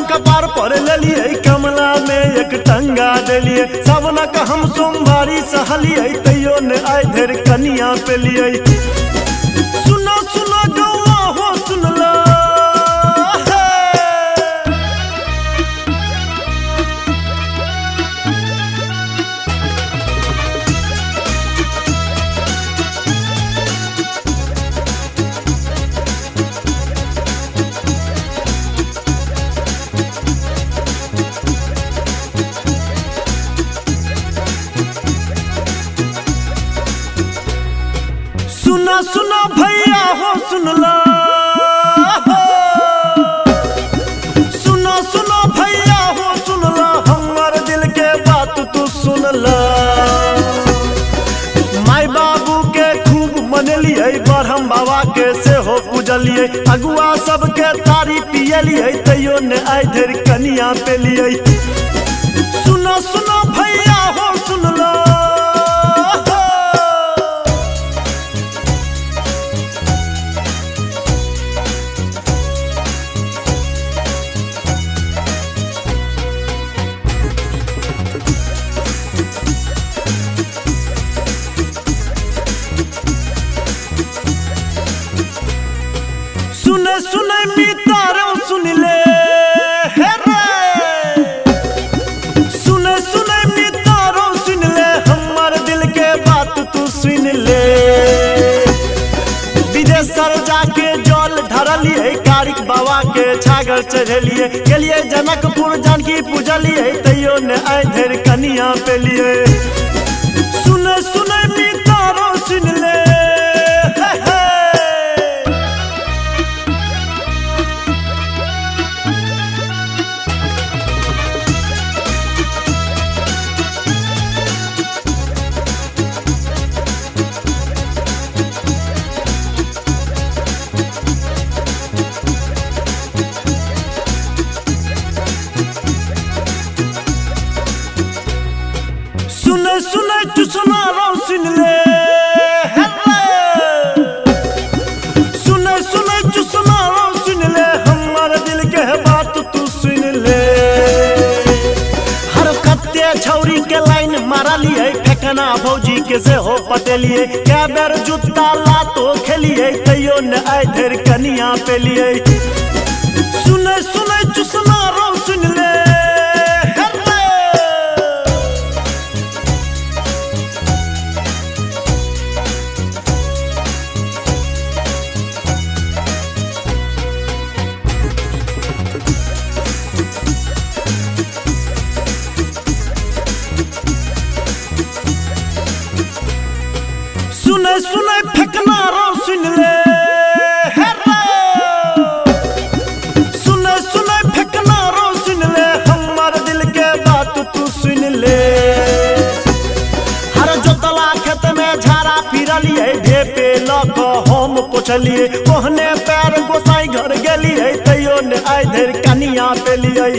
कपार पर लेलिए, कमला में एक टंगा देलिए। सावनक हम सोमवारी सहलिए, तैयो ने आइ धरि कनिया पेलिए। सुनो सुनो गौआ हो सुनला, सुना सुना भैया हो सुनला, सुना सुना भैया हो सुनला, हमर दिल के बात तू सुनला। माय बाबू के खूब मनलिए, ब्रह्म बाबा के सेहो पूजलिए, अगुआ सबके तारी पियलिए, तैयो ने आइ धरि कनिया पेलिए। सुना सुना भैया हो सुनला, सुने सुने मितारो सुन ले हे रे, सुने सुने मितारो सुन ले, हमर दिल के बात तू सुन ले। विदेशर जाके जल ढरलिए, कारिक बाबा के छागर चढ़ेलिए, गेलिए जनकपुर जानकी पूजलिए, तैयो ने आइ धरि कनिया पेलिए। सुने सुने मितारो सुन ले, सुने सुने चुसना रो सुन ले, सुने सुने चुसना रो सुन ले, हमर दिल के बात तू सुन ले। हर कत्ते छौरी के लाइन मारलिए, फेकना भौजी के सेहो पटेलिए, कै बेर जुत्ता लातो खेलिए, तैयो ने आइ धरि कनिया पेलिए। सुने सुने चुसना रो सुन ले, सुने सुने फेकना रो सुन ले, सुने सुने फेकना रो सुन ले, हमर दिल के बात तू सुन ले। हर जोतला खेत में झाड़ा फिरलिए, ढेपे लऽ कऽ हम पोछलिए, ओहने पैर गोसाई घर गेलिए, तैयो ने आइ धरि कनिया पेलिए।